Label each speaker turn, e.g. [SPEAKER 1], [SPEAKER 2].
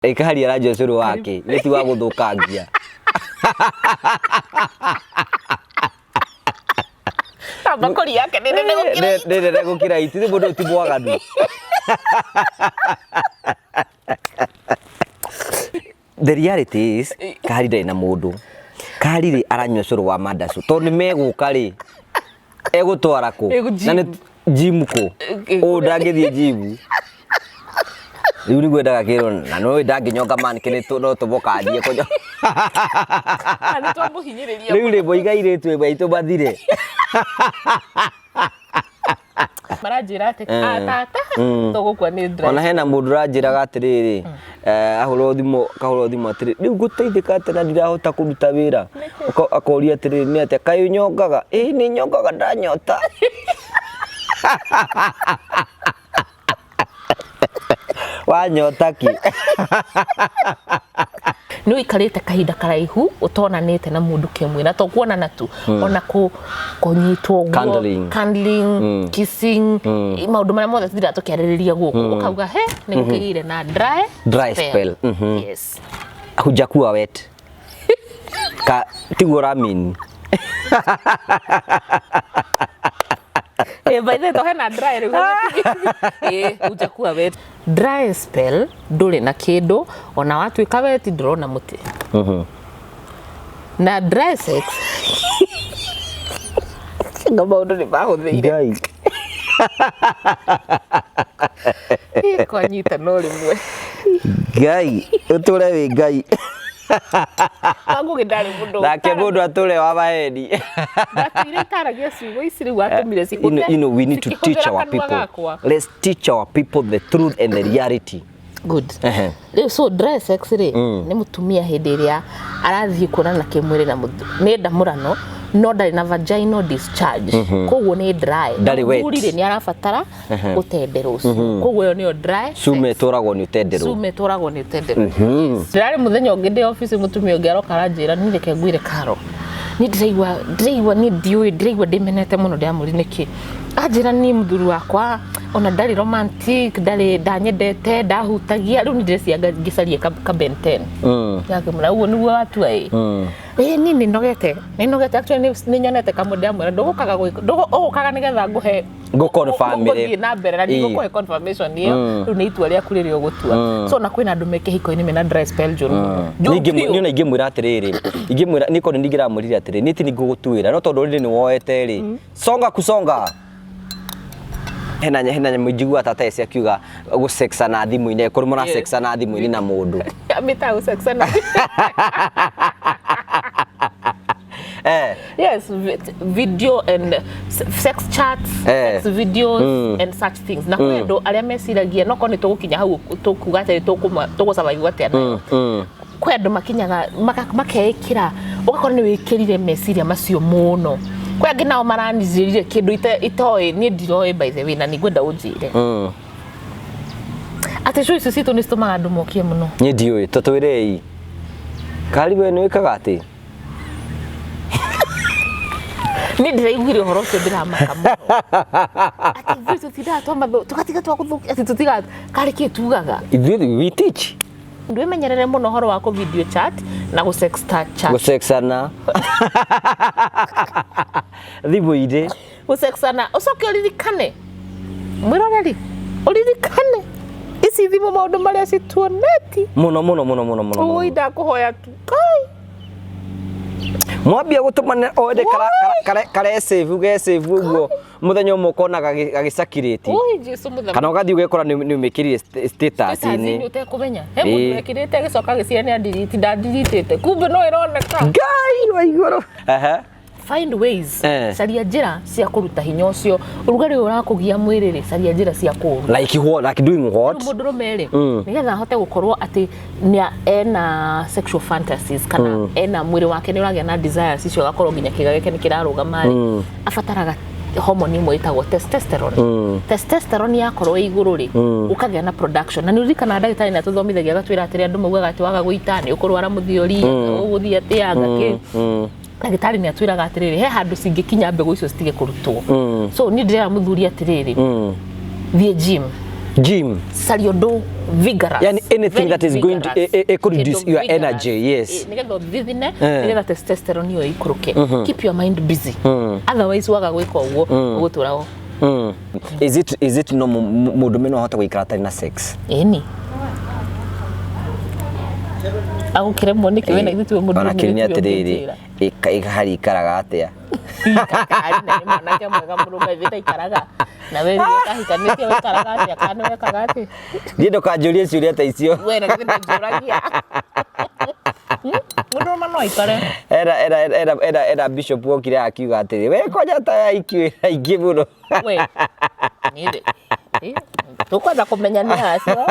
[SPEAKER 1] Ĩkahari aranjua cũrũ wake nĩ ti wa gũthũkangia.
[SPEAKER 2] Mbakũri yake nĩ nene gũkĩra
[SPEAKER 1] Nĩ nene gũkĩra iti nĩ mũndũ ti mwaganu. The reality is Kahari ndarĩ na mũndũ. Kahari rĩ aranyua cũrũ wa mandacu tondũ nĩ megũka rĩ egũtwara kũ?
[SPEAKER 2] Ĩgũ
[SPEAKER 1] Na nĩ gym kũ? Ũũ ndangĩthiĩ gym. Rĩu nĩguo endaga kĩrwo na no ndangĩnyonga man kĩ no tũmũkanie kũnyonga.
[SPEAKER 2] Na nĩ twamũhinyĩrĩria.
[SPEAKER 1] Rĩu rĩ mũiga airĩtu aitũ mathire.
[SPEAKER 2] Maranjĩra atĩ "Ah, tata tũgũkua nĩ dry."
[SPEAKER 1] Ona hena mũndũ ũranjĩraga atĩrĩrĩ, ahũrwo thimũ, kahũrwo thimũ atĩrĩ, rĩu ngũteithĩka atĩa na ndirahota kũruta wĩra? Akoria atĩrĩrĩ, nĩ atĩa, kaĩ ũnyongaga? Ĩĩ nĩ nyongaga ndanyota. Wanyota kĩ?
[SPEAKER 2] Nĩ ũikarĩte kahinda karaihu ũtonanĩte na mũndũ kĩmwĩrĩ na to kuonana tu, ona kũnyitwo ũguo,
[SPEAKER 1] Cuddling.
[SPEAKER 2] cuddling, kissing, maũndũ marĩa mothe tũthindaga tũkĩarĩrĩria gũkũ, ũkauga he nĩ gũkĩgĩire na dry
[SPEAKER 1] Dry spell.
[SPEAKER 2] Yes.
[SPEAKER 1] Hujakuwa wet. Ka tiguo ũramini.
[SPEAKER 2] Eh, by the way, to hena dry rĩu. Eh, hujakuwa wet. Dry spell ndũrĩ na kĩndũ ona watuĩka wet ndũrona mũtĩ. Na dry sex nga maũndũ nĩ mahũthĩire.
[SPEAKER 1] Ngai.
[SPEAKER 2] Eh, kwanyita no rĩmwe.
[SPEAKER 1] Ngai, ũtũre wĩ Ngai.
[SPEAKER 2] Wangũgĩ ndarĩ mũndũ.
[SPEAKER 1] Nake mũndũ atũre wa maheni.
[SPEAKER 2] Ndatũire itaragia ciugo ici rĩu atũmire
[SPEAKER 1] You know, we need to teach
[SPEAKER 2] cikĩhũthĩra
[SPEAKER 1] our
[SPEAKER 2] kanua
[SPEAKER 1] people.
[SPEAKER 2] gakwa.
[SPEAKER 1] Let's teach our people the truth and the reality.
[SPEAKER 2] Good. Rĩu so dry sex rĩ, nĩ mũtumia hĩndĩ ĩrĩa arathiĩ kuonana kĩmwĩrĩ na nĩ ndamũrano no ndarĩ na vaginal discharge, koguo nĩ dry.
[SPEAKER 1] Ndarĩ wet.
[SPEAKER 2] Mũthuri rĩ nĩ arabatara ũtendero ũcio, koguo ĩyo nĩyo dry.
[SPEAKER 1] Cume ĩtũragwo nĩ ũtenderũ.
[SPEAKER 2] Cume ĩtũragwo nĩ ũtendero. Ndĩrarĩ mũthenya ũngĩ ndĩ obici, mũtumia ũngĩ aroka aranjĩra, niĩ reke ngwĩre Karo, niĩ ndĩraigua niĩ ndiũĩ, ndĩraigua ndĩmenete mũno. Ndĩramũria nĩkĩ, anjĩra niĩ mũthuri wakwa ona ndarĩ romantic, ndarĩ ndanyendete, ndahutagia, rĩu niĩ ndĩrecia ngĩcaria ka Ben 10. Ndakĩmwĩra ũguo nĩguo watua? Ĩ ĩ niĩ nĩ nogete actually, nĩ nyonete kamwe. Ndĩramwĩra ndũgũkaga ũgũkaga nĩgetha ngũhe
[SPEAKER 1] Ngũ-confirm-ĩre.
[SPEAKER 2] Ngũthiĩ na mbere na ndigũkũhe confirmation ĩyo, rĩu nĩ itua rĩaku rĩrĩa ũgũtua. So na kwĩna andũ me kĩhiko-inĩ mena dry spell njũru mũno. Njũru biũ.
[SPEAKER 1] Niĩ ona ingĩmwĩra atĩrĩrĩ, ingĩmwĩra niĩ korwo nĩ ingĩramwĩrire atĩrĩrĩ, niĩ ti ningũgũtuĩra no tondũ rĩrĩ nĩ woete rĩ, songa kusonga. Hena nyamũ njiguaga tata eci akiuga gũsexa na thimũ-inĩ, kũrĩ mũrasexa na thimũ-inĩ na mũndũ.
[SPEAKER 2] Amĩtaga gũsexa. Yes, video and sex chats, sex videos and such things. Na kwĩ andũ arĩa meciragia no korwo nĩ tũgũkinya hau tũkuga atĩ tũgũ survive atĩa nayo. Kwĩ andũ makinyaga makeĩkĩra, ũgakora nĩ wĩkĩrire meciria macio mũno. Kwĩ angĩ nao maranjĩrire kĩndũ itoĩ, niĩ ndiroĩ by the way, na nĩngwenda ũnjĩre atĩ show icio citũ nĩ citũmaga andũ mokie mũno.
[SPEAKER 1] Niĩ ndiũĩ, tũtwĩrei. Kari we nĩ wĩkaga atĩ?
[SPEAKER 2] Niĩ ndĩraiguire ũhoro ũcio ndĩramaka mũno atĩ ithuĩ tũtindaga tũgatiga twa gũthũkia, atĩ tũtiga karĩ kĩ tugaga.
[SPEAKER 1] Ithuĩ we teach.
[SPEAKER 2] Ndwĩmenyerere mũno ũhoro wa kũ video chat na gũ sex chat.
[SPEAKER 1] Gũsexana thimũ-inĩ.
[SPEAKER 2] Gũsexana, ũcoke ũririkane mwĩroreri, ũririkane ici thimũ maũndũ marĩa cituoneti.
[SPEAKER 1] Mũno mũno mũno mũno mũno mũno.
[SPEAKER 2] Ui, ndakũhoya tu kai.
[SPEAKER 1] Mwambia gũtũmana ode kare save ge save ũguo, mũthenya ũmwe ũkona gagĩcakirĩti.
[SPEAKER 2] Ui, Jesu mũthamaki.
[SPEAKER 1] Kana ũgathiĩ ũgekora nĩ ũmĩkĩrire status-inĩ.
[SPEAKER 2] Ũtekũmenya he mũndũ wekĩrĩte agĩcoka agĩciria nĩ adelete, ndadelete, kumbe no ĩroneka.
[SPEAKER 1] Ngai wa igũrũ. Ehe.
[SPEAKER 2] Find ways. Caria njĩra cia kũruta hinya ũcio, ũrugarĩ ũyũ ũrakũgia mwĩrĩ rĩ, caria njĩra cia kũũruta.
[SPEAKER 1] Like what? Like doing what?
[SPEAKER 2] Rĩu mũndũrũme rĩ, nĩgetha ahote gũkorwo atĩ nĩ ena sexual fantasies kana ena mwĩrĩ wake nĩ ũragĩa na desires icio, agakorwo nginya kĩga gĩake nĩ kĩrarũgama rĩ, abataraga hormone ĩmwe ĩtagwo testosterone. Testosterone yakorwo ĩ igũrũ rĩ, ũkagĩa na production. Na nĩ ũririkanaga ndagĩtarĩ nĩ atũthomithagia agatwĩra atĩrĩ, andũ maugaga atĩ waga gũita nĩ ũkũrwara mũthiori, ũgũthiĩ atĩa ngakĩ. Ndagĩtarĩ nĩ atwĩraga atĩrĩrĩ, he handũ cingĩkinya mbegũ icio citige kũrutwo. So niĩ ndĩrera mũthuri atĩrĩrĩ, thiĩ gym.
[SPEAKER 1] Gym.
[SPEAKER 2] Caria ũndũ vigorous.
[SPEAKER 1] Yani anything
[SPEAKER 2] Very
[SPEAKER 1] that is going to-
[SPEAKER 2] vigorous.
[SPEAKER 1] could reduce
[SPEAKER 2] Kĩndũ
[SPEAKER 1] your
[SPEAKER 2] vigorous.
[SPEAKER 1] energy, yes.
[SPEAKER 2] Nĩgetha ũthithine, nĩgetha testosterone ĩyo ĩikũrũke. Keep your mind busy, otherwise waga gwĩka ũguo ũgũtũra o.
[SPEAKER 1] Is it normal mũndũ no ahote gũikara atarĩ na sex?
[SPEAKER 2] Ĩni, agũkĩremwo nĩkĩ? We na ithuĩ tiwe mũndũ
[SPEAKER 1] Ona kĩu nĩ
[SPEAKER 2] ũmwe
[SPEAKER 1] atĩrĩrĩ, harĩ ikaraga atĩa?
[SPEAKER 2] Harĩ na nĩ mwanake mwega mũrũme ithe ndaikaraga na we kahikanĩtie, wekaraga atĩa kana nĩ wekaga atĩ?
[SPEAKER 1] Niĩ ndũkanjũrie ciũria ta icio.
[SPEAKER 2] We na githĩ ndũnjũragia? Mũndũ ũrũme no aikare.
[SPEAKER 1] Era bishop wokire akiuga atĩrĩ, we kwanja ta aiki wĩra aingĩ mũno.
[SPEAKER 2] We nĩ tũkwenda kũmenya nĩ acio.